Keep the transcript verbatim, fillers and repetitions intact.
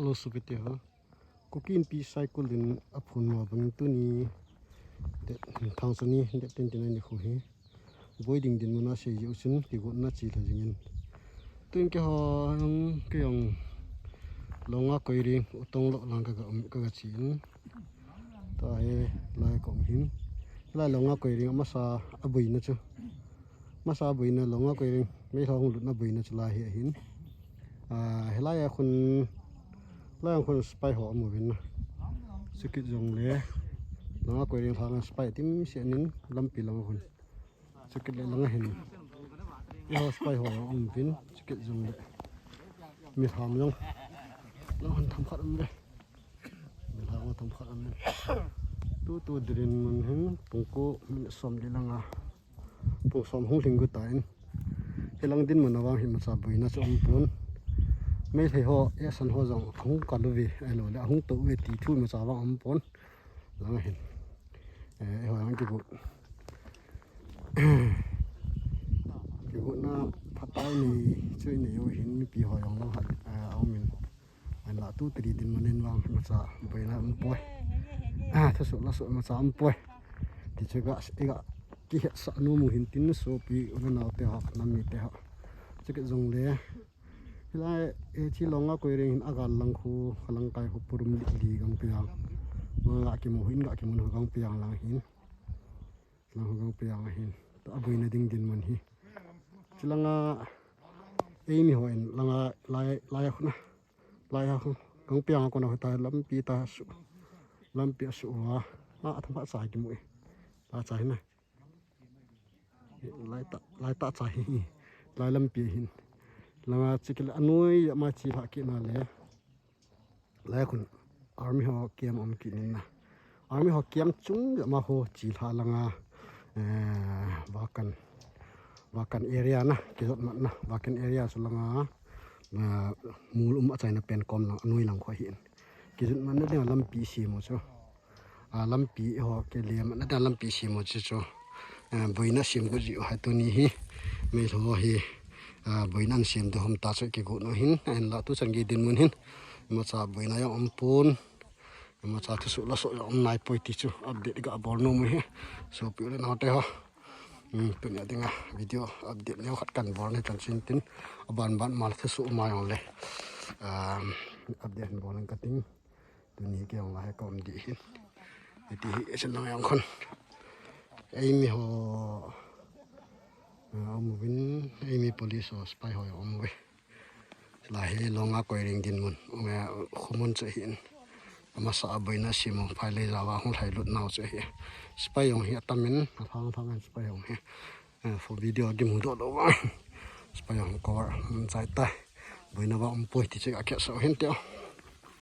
Hello, sopite ho. Kuki Inpi Saikul in aphon ma bang tuni date thangcha ni, date twenty nine ni khu hi boi ding dinmun asei jiu chun kigotna chi lha jingin. Tun keiho jong, kei jong Longa Koireng, Utong Loh lang kaga um, kaga chen. Tua hi lai ka um hin. Lai Longa Koireng amasa aboina chu. Masa boina Longa Koireng, Meilhei hung lutna boina chu lai hi ahin. Ah, hilai a khun, lai a khun spy ho amu vin na. Chukit jongle, Longa Koireng lhang a spy tim se nin lampi lang a khun. Chukit le lang a hin. Eiho spy ho amu vin, chukit jongle. Mi lham jong. Lang a khun themkhat um ve. Mi lhang a themkhat um ve. Tu tu dirin mun hin, pung ko min som li lang a. Pung som hung lhing gu tan. Hilang dinmun a vang hi imacha boina chu um pon. Meilhei ho, asan ho jong ahung kal uve, ahilou le ahung tou uve ti thu imacha vang um pon. Lang a hin. Eh, eiho jong kigot. Kigotna phatah a inei chu inei u hin mipi ho jong lang hat, eh, aum in. Ahinla tu tiri dinmun in vang imacha boina um poi. Ah, thusoh lasoh imacha um poi. Ti chu ga, i ga kihetsah nom u hin tin sopi u le nao te ho, nam mite ho. Chukit jongle. Hilai, eh, chi Longa Koireng hin agal lang khu, khalang kai khu purum li li gang piang. Lang ga kimu hin ga kimu gang piang lang hin. Lang khu gang piang ahin. Tua boina ding dinmun hi. Chulanga eimi ho in langa lai, lai a khun a. Lai a khun. Gang piang a kona khu ta lampi ta su. Lampi a su a. A, atham pha chai kimu e. Ta chai na. Lai ta, lai ta chai hi. Lai lampi hin. Langa chukit le anoi a ma chi lha kit na le. Lai khun army ho camp um kit in na. Army ho camp chung le ma ho chi lha langa, eh, Vakan, Vakan area na, kijot mat na, Vakan area chu langa, eh, mol um achaina pen kom lang, anoi lang khu ahin. Kijot matna dinga lampi sem u chu. A, lampi ho kile matna dinga lampi sem u chu chu. Eh, boina sem gu jiu hai tuni hi. Meilhei ho hi, ah, boina an sem diu ham ta chu kigot u hin, ahinla tu chan gei dinmun hin. Imacha boina jong um pon. Imacha thusoh lasoh jong um nai poi ti chu update ga bol nom u hi. Sopi u le nao te ho. Hmm, tunia dinga video update neo khat kan bol na chan chin tin. Aban ban mal thusoh ma jong le. Um, update bol nang ka ting. Tuni kei jong lai ka um di hin. Iti hi, esen lang jong khun. Eimi ho, ah, um uvin, eimi police ho, spy ho jong um uve. Lai hi Longa Koireng dinmun. Um, eh, khomun chu hin. Amasa a boina sem u, phai le jawa hung lhai lut nau chu hi. Spy jong hi atam in, alhang lhang in spy jong hi. Eh, for video a kimu doh lou vang. Spy jong cover, um, chai tai. Boina vang um poi ti chu ga kihetsah u hin tio.